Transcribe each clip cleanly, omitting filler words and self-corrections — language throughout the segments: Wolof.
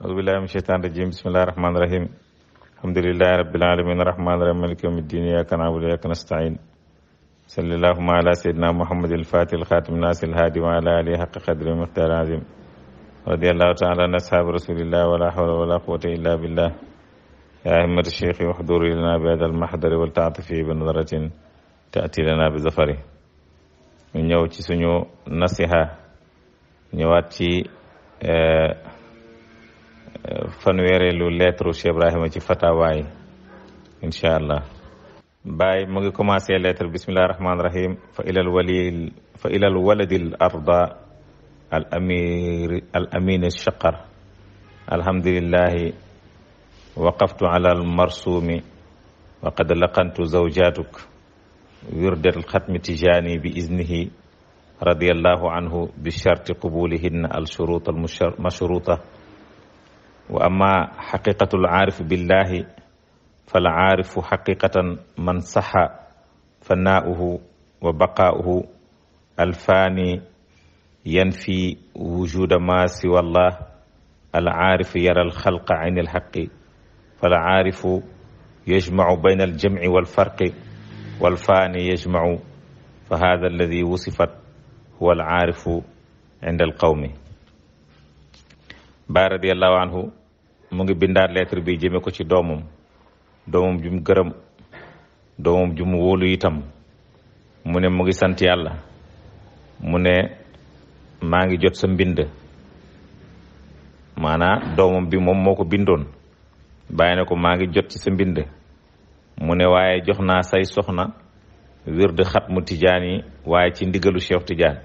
أعوذ بالله من الشيطان الرجيم بسم الله الرحمن الرحيم الحمد لله رب العالمين الرحمن الرحيم مالك يوم الدين إياك نعبد وإياك نستعين صلى اللهم على سيدنا محمد الفاتح الخاتم الناس الهادي وعلى آله حق قدره ومقداره العظيم رضي الله تعالى عن أصحاب رسول الله ولا حول ولا قوة إلا بالله يا همة الشيخ واحضر لنا بهذا المحضر ولتعطف بنظرة تأتي لنا بظفره ñu ñëw ci suñu nasiha ñëwaat ci fanweereelu lettre Cheikh Ibrahima ci fatawaay incha allah Baay mu ngi commencé lettre bismillahi rahmaani rahim fa ilal waladil arda al amin shaqar alhamdulillahi waqaftu ala al marsumi wa qad laqantu zawjatuk wirdal xatmi tijaani bi iznihi radiyallahu anhu bi sharti qubulihinna al shurut al mashruta wa amma xaqiqatul aarif billahi fal aarifu xaqiqatan man saxa fanaauhu wa baqaauhu alfaani yanfi wujuda ma siwa allah al aarifu yara al xalqa ayni al xaqi fal aarifu yajmacu bayna al jamci wal farqi wal faani yajmacu fa hada alladi wusifat huwa al aarifu inda al qawmi Baay radiyallahu anhu mu ngi bindaat lettre bi jëme ko ci doomam jum gërëm doomam jum wóolu itam mu ne mu ngi sant yàlla mu ne maa ngi jot sa mbind maanaa doomam bi moom moo ko bindoon bàyyi na ko maa ngi jot ci sa mbind mu ne waaye jox naa say soxna wird xatmu tijaan yi waaye ci ndigalu Cheikh Tidiane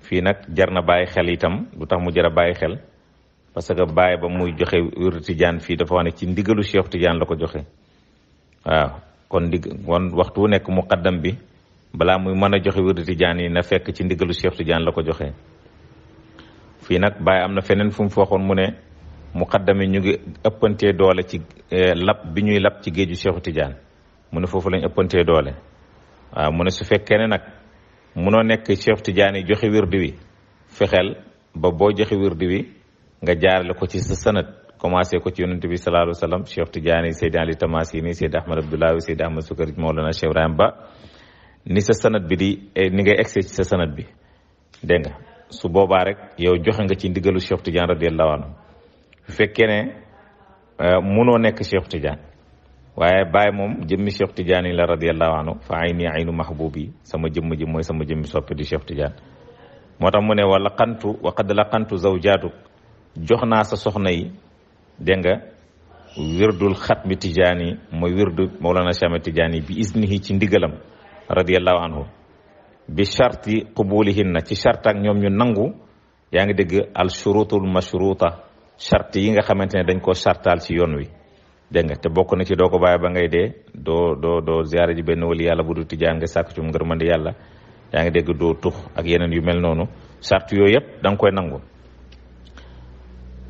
fii nag jar na bàyyi xel itam lu tax mu jar a bàyyi xel parce que bàyyi ba muy joxe wird tijaan fii dafa wax ne ci ndigalu Cheikh Tidiane la ko joxe waaw kon waxtu wu nekk muqaddam bi balaa muy mën a joxe wird tijaan yi na fekk ci ndigalu Cheikh Tidiane la ko joxe fii nag bàyyi am na feneen fu mu fooxoon mu ne muqaddam yi ñu ngi ëppantee doole ci lab bi ñuy lab ci géeju Cheikh Tidiane mu ne foofu lañ ëppantee doole waaw mu ne su fekkee ne nag munoo nekk Cheikh Tidiane yi joxe wirdi wi fexeel ba boo joxe wirdi wi nga jaarale ko ci sa sanad commencé ko ci yonent bi sallallahu alayhi wa sallam Cheikh Tidiane Seydi Ali Tamasini Seydi Ahmad Abdoulaye Seydi Ahmad Sukari Mawlana Cheikh Ibrahim ba ni sa sanad bi ni ngay egsee ci sa sanad bi dégg nga su boobaa rek yow joxe nga ci ndigalu Cheikh Tidiane radiyallahu anhu bu fekkee ne munoo nekk Cheikh Tidiane waaye Baay moom jëmmi Cheikh Tidiane la radiyallahu anhu fa ayni aynu mahbubi sama jëmm ji mooy sama jëmmi soppe di Cheikh Tidiane moo tax mu ne wa qad laqantu zawjaatuk jox naa sa soxna yi dégg nga wirdul xatmi Tidiane yi mooy wirdu Mawlana Cheikh Tidiane yi bi isnihi ci ndigalam radiyallahu anhu bi sharti qubulihinna ci charte ak ñoom ñu nangu yaa ngi dégg al shurutul mashruta charte yi nga xamante ne dañ koo chartaal ci yoon wi dégg nga te bokk na ci doo ko bàyyi ba ngay dee doo ziyaara ji benn wali yàlla bu du Tijaan nga sàkk ci ngërmande yàlla yaa ngi dégg doo tux ak yeneen yu mel noonu charte yooyu yëpp da nga koy nangu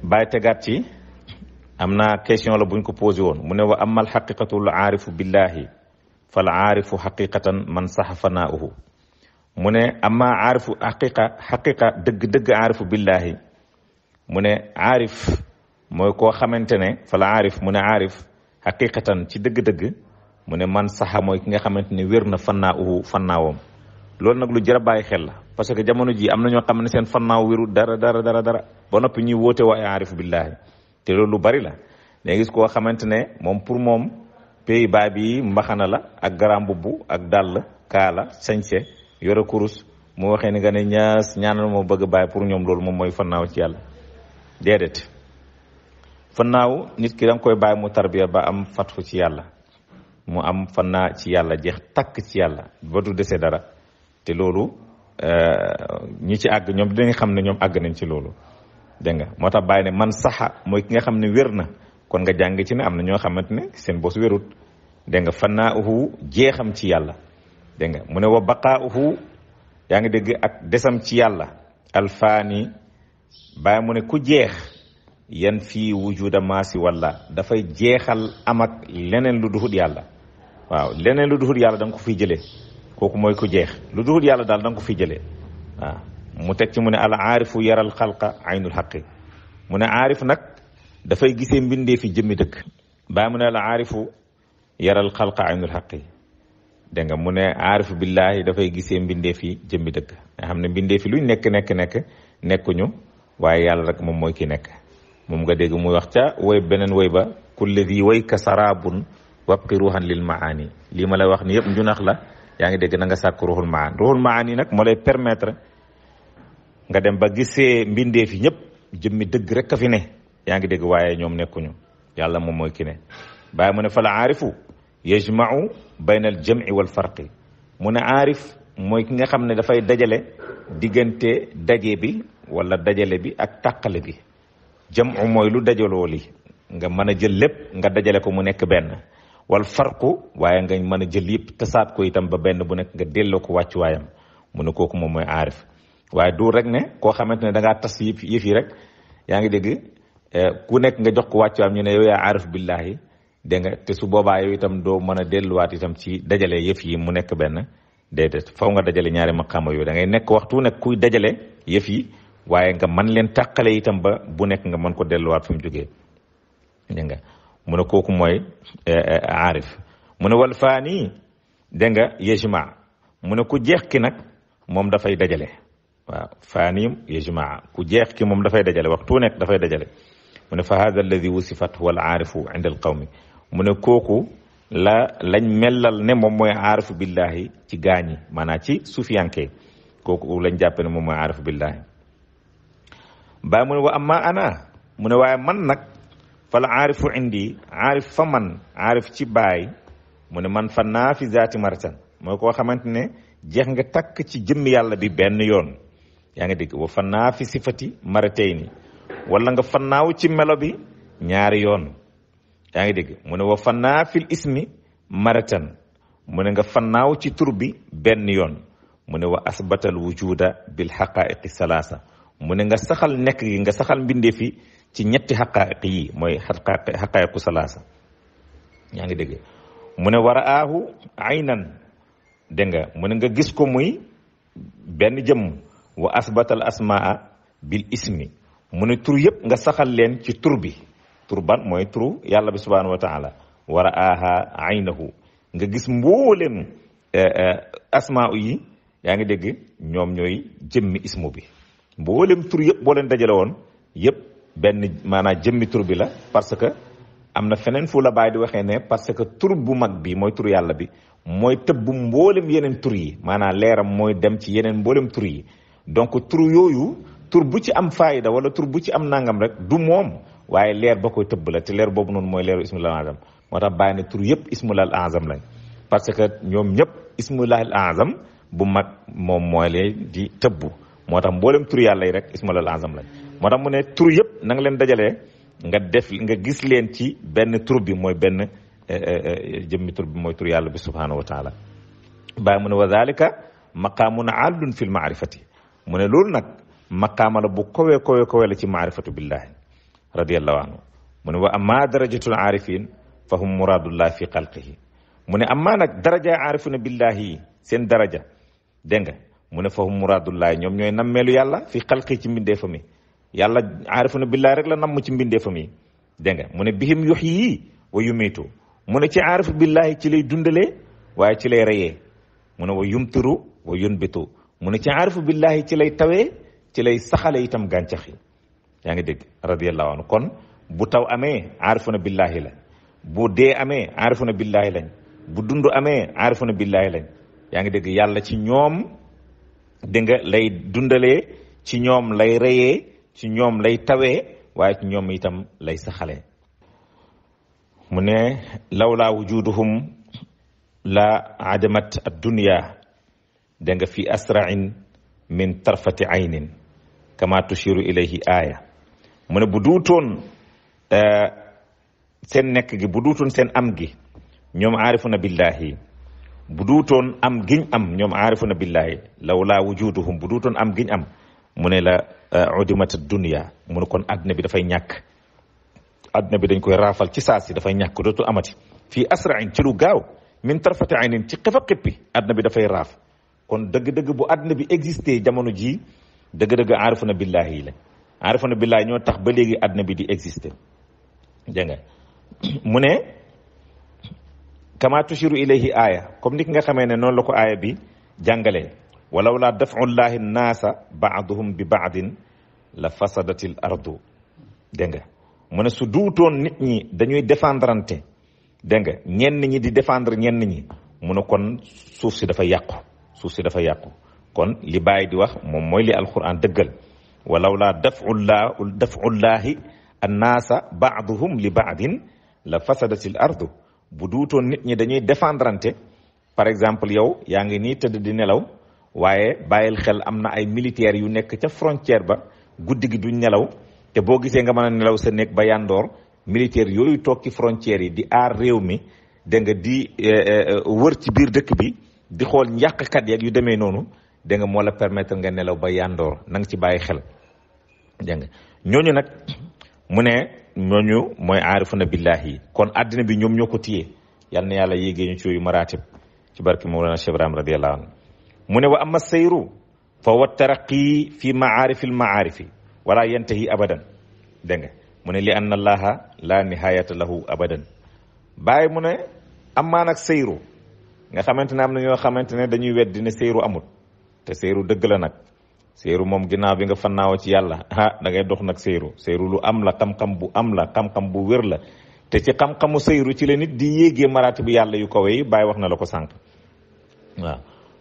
bàyyi tegaat ci am na question la buñ ko posé woon mu ne wa amal xaqiqatul aarifu billahi fal aarifu xaqiqatan man saxa fanaauhu mu ne amma aarifu xaqiqa dëgg aarifu billahi mu ne aarif mooy koo xamante ne fal aarif mu ne aarif xaqiqatan ci dëgg-dëgg mu ne man saxa mooy ki nga xamante ne wér na fannaawuhu fannaawam loolu nag lu jar a bàyyi xel la parce que jamono ji am na ñoo xam ne seen fannaaw wéru dara ba noppi ñuy woote waaye aarifu billahi te loolu lu bari la day gis koo xamante ne moom pour moom pays baay bi mbaxana la ak garam bubbu ak dàll kaala sañse yore kurus mu waxee ni nga ne ñaanal moo bëgg bàyyi pour ñoom loolu moom mooy fannaaw ci yàlla déedéet fannaaw nit ki danga koy bàyyi mu tarbiya ba am fatfu ci yàlla mu am fannaa ci yàlla jeex takk ci yàlla ba du dese dara te loolu ñi ci àgg ñoom dinañ xam ne ñoom àgg nañ ci loolu dégg nga moo tax bàyyi ne man saxa mooy ki nga xam ne wér na kon nga jàng ci ne am na ñoo xamante ne seen bos wérut dégg nga fannaahu jeexam ci yàlla dégg nga mu ne wa baqaauhu yaa ngi dégg ak desam ci yàlla alfaani bàyyi mu ne ku jeex yan fii wujuda maasi walla dafay jeexal am ak leneen lu duhut yàlla waaw leneen lu duhut yàlla da nga ko fiy jëlee kooku mooy ku jeex lu duhut yàlla daal da nga ko fiy jëlee waaw mu teg ci mu ne al aarifu yaral xalqa aynul xaqi mu ne aarif nag dafay gisee mbindee fi jëmmi dëgg. baa mu ne la aarifu yaral xalqa aynul xaqi. dégg nga mu ne aarifu billahi dafay gisee mbindee fi jëmmi dëgg nga xam ne mbindee fi luñ nekk nekkuñu waaye yàlla rek moom mooy ki nekk. moom nga dégg muy wax ca woy beneen woy ba kulli di way ka sarabun wabqi ruuxan lil maani. lii ma lay wax ni yëpp njunax la. yaa ngi dégg na nga sàkk ruuxul maani nag moo lay permettre nga dem ba gisee mbindee fi ñëpp jëmmi dëgg rek a fi ne. yaa ngi dégg waaye ñoom nekkuñu yàlla moom mooy ki ne. bàyyi mu ne fa la aarifu yajmau bayna al jam'i wal farqi. mu ne aarif mooy ki nga xam ne dafay dajale diggante daje bi wala dajale bi ak tàqale bi. jam'u mooy lu dajaloo li nga mën a jël lépp nga dajale ko mu nekk benn. wal farqu waaye nga mën a jël yëpp tasaat ko itam ba benn bu nekk nga delloo ko wàccuwaayam. mu ne kooku moom mooy aarif waaye du rek ne koo xamante ne da ngaa tas yëf yi rek. yaa ngi dégg ku nekk nga jox ko wàccuwaayam ñu ne yow yaa aarif billahi. dégg nga te su boobaa yow itam doo mën a delluwaat itam ci dajale yëf yi mu nekk benn. déedéet faw nga dajale ñaari maqaama yooyu da ngay nekk waxtu nekk kuy dajale yëf yi waaye nga mën leen tàqale itam ba bu nekk nga mën ko delluwaat fi mu jógee. dégg nga mu ne kooku mooy aarif. mu ne wal faani dégg nga yajma. mu ne ku jeex ki nag moom dafay dajale. waaw faani yajma ku jeex ki moom dafay dajale waxtu nekk dafay dajale. mu ne fa hada alladi wusifat huwa al aarifu inda al qawmi. mu ne kooku lañ mellal ne moom mooy aarifu billahi ci gaañi maanaam ci sufiyanke kooku lañ jàppe ne moom mooy aarifu billahi. bàyyi mu ne wa amma ana mu ne waaye man nag fal aarifu indi aarif fa man aarif ci baay mu ne man fa naa fi zaati maratan mooy koo xamante ne jeex nga takk ci jëmmi yàlla bi benn yoon. yaa ngi dégg wa fa naa fi sifati maratayni wala nga fannaaw ci melo bi ñaari yoon. yaa ngi dégg mu ne wa fannaa fil ismi maratan mu ne nga fannaaw ci tur bi benn yoon. mu ne wa asbatal wujuda bil xaqaiqi salaasa mu ne nga saxal nekk gi nga saxal mbindee fi ci ñetti xaqaiq yi mooy xaqaiqu salaasa. yaa ngi dégg mu ne war a aahu aynan dégg nga mu ne nga gis ko muy benn jëmm. wa asbatal asmaa bil ismi mu ne tur yëpp nga saxal leen ci tur bi. tur ban mooy turu yàlla bi subhanahu wa taala. war a aaha aynahu nga gis mboolem asmaa yi. yaa ngi dégg ñoom ñooy jëmmi ismu bi. mboolem tur yëpp boo leen dajale woon yëpp benn maanaam jëmmi tur bi la. parce que am na feneen fu la bàyyi di waxee ne parce que tur bu mag bi mooy tur yàlla bi mooy tëbb mboolem yeneen tur yi maanaam leeram mooy dem ci yeneen mboolem tur yi. donc tur yooyu tur bu ci am faayda wala tur bu ci am nangam rek du moom waaye leer ba koy tëbb la te leer boobu noonu mooy leeru ismul azam. moo tax bàyyi ne tur yëpp ismul azam lañ parce que ñoom ñëpp ismul azam bu mag moom mooy leen di tëbb. moo tax mboolem tur yàlla yi rek ismul azam lañ. moo tax mu ne tur yëpp na nga leen dajalee nga gis leen ci benn tur bi mooy benn jëmmi tur bi mooy tur yàlla bi subhanahu wa taala. bàyyi mu ne wa dalika maqaamun aallun fil maarifati mu ne loolu nag maqaama la bu kowe la ci maarifatu billahi radiyallahu anhu. mu ne wa amma darajatul aarifin fa hum muradullah fi xalqihi mu ne amma nag daraja aarifuna billahi seen daraja dégg nga mu ne fa hum muradullah ñoom ñooy nammeelu yàlla fi xalqihi ci mbindee fa mi. yàlla aarifuna billahi rek la namm ci mbindee fa mi dégg nga mu ne bihim yuhyi wa yumiitu mu ne ci aarifu billahi ci lay dundalee waaye ci lay reyee. mu ne wa yumtiru wa yunbitu mu ne ci aarifu billahi ci lay tawee ci lay saxale itam gàncax yi. yaa ngi dégg radiyallahu anhu kon bu taw amee aarifuna billahi la bu dee amee aarifuna billahi lañ bu dund amee aarifuna billahi lañ. yaa ngi dégg yàlla ci ñoom dégg nga lay dundalee ci ñoom lay reyee ci ñoom lay tawee waaye ci ñoom itam lay saxale. mu ne lawlaa wujuduhum la adamat ad-dunya dégg nga fi asra'in min tarfati aynin kama tushiru ilayhi aaya. mu ne bu duutoon seen nekk gi bu duutoon seen am gi ñoom aarifuna billahi bu duutoon am giñ am ñoom aarifuna billahi lawlaa wujuduhum bu duutoon am giñ am mu ne la udimat ad-dunya mu ne kon àddina bi dafay ñàkk. àddina bi dañ koy raafal ci saa si dafay ñàkk dootul amati fii asra'in ci lu gaaw min tarfati aynin ci xefa xippi àddina bi dafay raaf. kon dëgg-dëgg bu àddina bi existé jamono ji dëgg-dëgg aarifuna billahi yi la aarifuna billahi ñoo tax ba léegi àddina bi di existé. dégg nga mu ne kama tushiru ilayhi aaya comme ni ki nga xamee ne noonu la ko aaya bi jàngalee walaw laa daf'ullahi naasa ba'duhum bi ba'din la fasadatil ardu dégg nga mu ne su duutoon nit ñi dañuy défendrante dégg nga ñenn ñi di défendre ñenn ñi mu ne kon suuf si dafa yàqu kon li Baay di wax moom mooy li alquran dëggal walaw laa daf'ullahi annaasa ba'duhum li ba'din la fasadatil ardu bu duutoon nit ñi dañuy défendrante par exemple yow yaa ngi nii tëdd di nelaw waaye bàyyil xel am na ay militaires yu nekk ca frontière ba guddi gi duñ nelaw te boo gisee nga mën a nelaw sa néeg ba yandoor militaires yooyu toog ci frontières yi di aar réew mi dégg nga di wër ci biir dëkk bi di xool njàqkat yeeg yu demee noonu dégg nga moo la permettre nga nelaw ba yandoor na nga ci bàyyi xel dégg nga ñooñu nag mu ne ñooñu mooy aarifuna billahi yi kon àddina bi ñoom ñoo ko téye yal na yàlla yéegee ñu ci yooyu maratib ci barke Mawlana Cheikh Ibrahim radiyallahu anhu mu ne wa amma sayru fa wa taraqi fi maarifil maarifi wala yantahi abadan dégg nga mu ne li anna allaha la nihayata lahu abadan bàyyi mu ne amaa nag sayru nga xamante ne am na ñoo xamante ne dañuy weddi ne sayru amut te sayru dëgg la nag sayru moom ginnaaw bi nga fannaaw ci yàlla da ngay dox nag sayru lu am la xam-xam bu am la xam-xam bu wér la te ci xam-xamu sayru ci la nit di yéegee maraati bu yàlla yu kawe yi bàyyi wax na la ko sànq waaw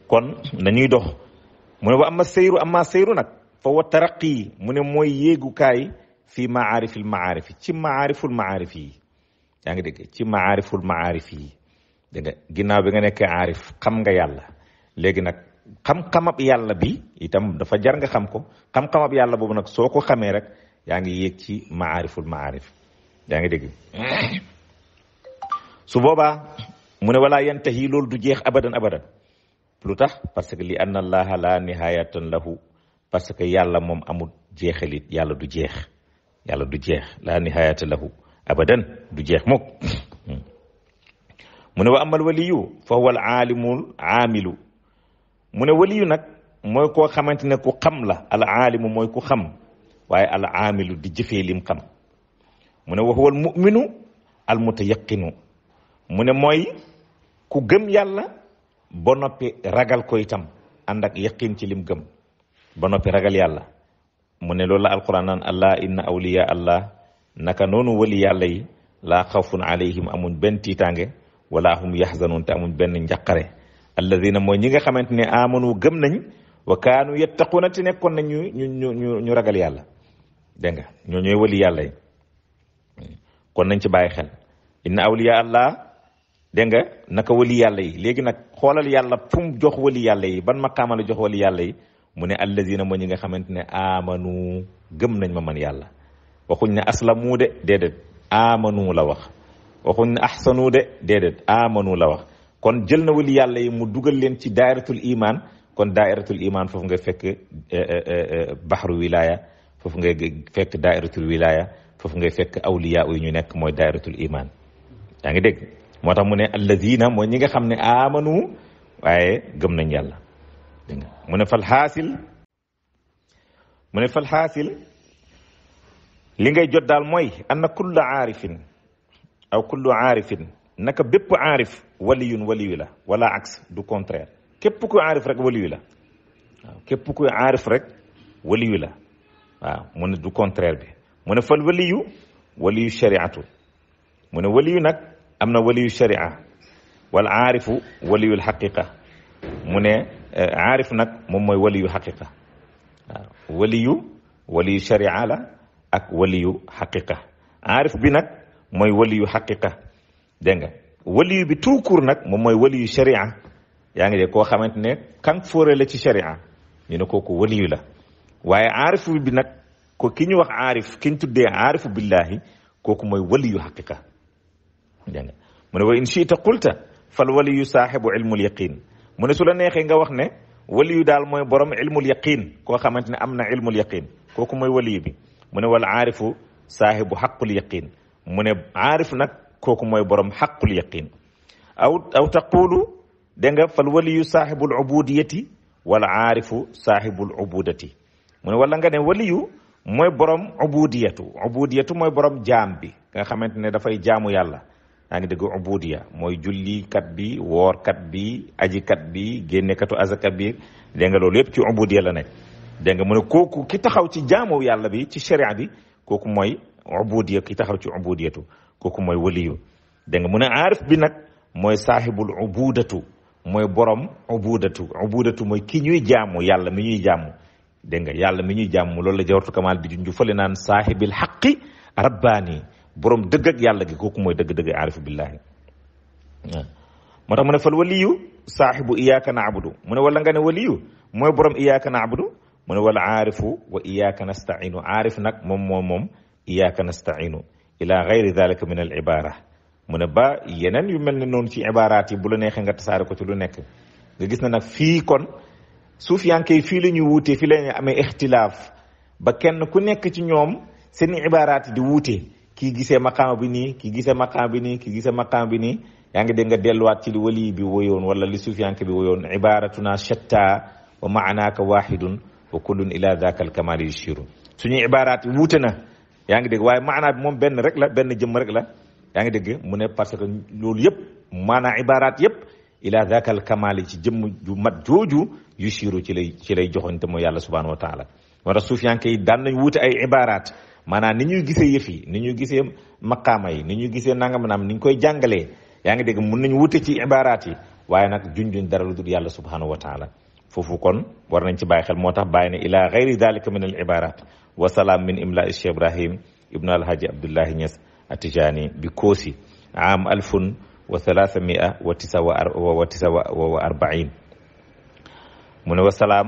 kon nañuy dox mu ne wa amma sayru nag fa wa taraqi mu ne mooy yéegukaay fii maarifil maarifi ci maariful maarif yi yaa ngi dégg ci maariful maarif yi dégg nga ginnaaw bi nga nekkee aarif xam nga yàlla léegi nag xam-xamab yàlla bi itam dafa jar nga xam ko xam-xamab yàlla boobu nag soo ko xamee rek yaa ngi yéeg ci maariful maarif yaa ngi dégg su boobaa mu ne wala yantahi loolu du jeex abadan lu tax parce que li anna allaha la nihayatan lahu parce que yàlla moom amul jeexalit yàlla du jeex la nihayata lahu abadan du jeex mukk mu ne wa amal waliyu fa huwa al aalimul aamilu mu ne waliyu nag mooy koo xamante ne ku xam la al aalimu mooy ku xam waaye al aamilu di jëfee lim xam mu ne wa huwa al muminu al mutayaqinu mu ne mooy ku gëm yàlla ba noppi ragal ko itam ànd ak yaqin ci lim gëm ba noppi ragal yàlla mu ne loolu la alquran naan allah inna awliya allah naka noonu wali yàlla yi laa xawfun alayhim amuñ benn tiitaange wala hum yaxzanun te amuñ benn njaqare alladina mooy ñi nga xamante ne amanu gëm nañ wa kaanu yattaquna te nekkoon nañ ñu ragal yàlla dégg nga ñoo ñooy wali yàlla yi kon nañ ci bàyyi xel inna awliya allah dégg nga naka wali yàlla yi léegi nag xoolal yàlla fu mu jox wali yàlla yi ban maqaama la jox wali yàlla yi mu ne allazina mooy ñi nga xamante ne amanu gëm nañ ma man yàlla waxuñ ne aslamu de déedéet amanu la wax waxuñ ne ahsanu de déedéet amanu la wax kon jël na wali yàlla yi mu dugal leen ci dairatul iman kon dairatul iman foofu nga fekk baxru wilaya foofu ngay fekk dairatul wilaya foofu ngay fekk awliya yi ñu nekk mooy dairatul iman yaa ngi dégg moo tax mu ne allazina mooy ñi nga xam ne amanu waaye gëm nañ yàlla dégg nga mu ne fal xaasil li ngay jot daal mooy anna kullu aarifin aw kullu aarifin naka bépp aarif waliyu la wala aks du contraire képp kuy aarif rek waliyu la waaw képp kuy aarif rek waliyu la waaw mu ne du contraire bi mu ne fal waliyu shariatu mu ne waliyu nag am na waliyu sharia wal aarifu waliyul xaqiqa mu ne aarif nag moom mooy waliyu xaqiqa waaw waliyu sharia la ak waliyu xaqiqa aarif bi nag mooy waliyu xaqiqa dégg nga waliyu bi tout court nag moom mooy waliyu sharia yaa ngi dégg koo xamante ne kan fóore la ci sharia ñu ne kooku waliyu la waaye aarifu bi nag ko ki ñu wax aarif ki ñu tuddee aarifu billahi kooku mooy waliyu xaqiqa dégg nga mu ne wa in chita qulta fal waliyu saaxibu ilmul yaqin mu ne su la neexee nga wax ne waliyu daal mooy borom ilmul yaqin koo xamante ne am na ilmul yaqin kooku mooy waliyu bi mu ne wal aarifu saaxibu xaqul yaqin mu ne aarif nag kooku mooy borom xaqul yaqin aw taqulu dégg nga fal waliyu saaxibul ubudiyati wal aarifu saaxibul ubudati mu ne wala nga ne waliyu mooy borom ubudiyatu mooy borom jaam bi nga xamante ne dafay jaamu yàlla yaa ngi dégg ubudiya mooy jullikat bi woorkat bi ajikat bi génnekatu azaka bi dégg nga loolu yëpp ci ubudiya la nekk dégg nga mu ne kooku ki taxaw ci jaamu yàlla bi ci sharia bi kooku mooy ubudiya ki taxaw ci ubudiyatu kooku mooy waliyu dégg nga mu ne aarif bi nag mooy saaxibul ubudatu mooy borom ubudatu mooy ki ñuy jaamu yàlla mi ñuy jaamu dégg nga yàlla mi ñuy jaamu loolu la Jawharatul Kamal di junju fële naan saaxibil xaqi rabbaani borom dëgg ak yàlla gi kooku mooy dëgg-dëgg aarifu billahi moo tax mu ne fal waliyu saaxibu iyaaka naabudu mu ne wala nga ne waliyu mooy borom iyaaka naabudu mu ne wala aarifu wa iyaaka nastainu aarif nag moom iyaaka nastainu ila gayri dalika min al ibara mu ne ba yeneen yu mel ne noonu ci ibaraat yi bu la neexee nga tasaare ko ci lu nekk nga gis na nag fii kon suufiyanke yi fii la ñuy wuutee fii la ñuy amee ixtilaaf ba kenn ku nekk ci ñoom seen ibaraat yi di wuute kii gisee maqaama bi nii kii gisee maqaama bi nii kii gisee maqaama bi nii yaa ngi dégg nga delluwaat ci li wali bi woyoon wala li suufiyanke bi woyoon ibaratuna shatta wa maanaaka wahidun wa kullun ila dhaka al kamali yushiru suñuy ibaraat yi wuute na yaa ngi dégg waaye maanaa bi moom benn rek la benn jëmm rek la yaa ngi dégg mu ne parce que loolu yëpp maanaa ibaraat yëpp ila dhaka al kamali ci jëmm ju mat jooju yushiru ci lay joxoñ te mooy yàlla subhanahu wa taala moo tax suufiyanke yi daan nañ wuute ay ibaraat maanaam ni ñuy gisee yëf yi ni ñuy gisee maqaama yi ni ñuy gisee nangam naam ni ñu koy jàngalee yaa ngi dégg mun nañ wute ci ibaraat yi waaye nag junjuñ dara lu dul yàlla subhanahu wa taala foofu kon war nañ ci bàyyi xel moo tax bàyyi ne ila gayri dalika min al ibarat wa salaam min imla Cheikh Ibrahim ibnu alhaji Abdullahi Niass Atijani bi Koosi am alfun wa thalathamia wa tisa wa arbain mu ne wa salaam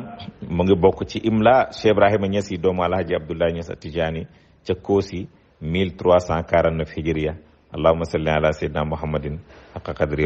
mu ngi bokk ci imla Cheikh Ibrahima Niass yi doomu alhaji Abdullahi Niass Atijani ca Koosi 1349 hijriya allahumma salli ala sayyidina muhammadin haqqa qadri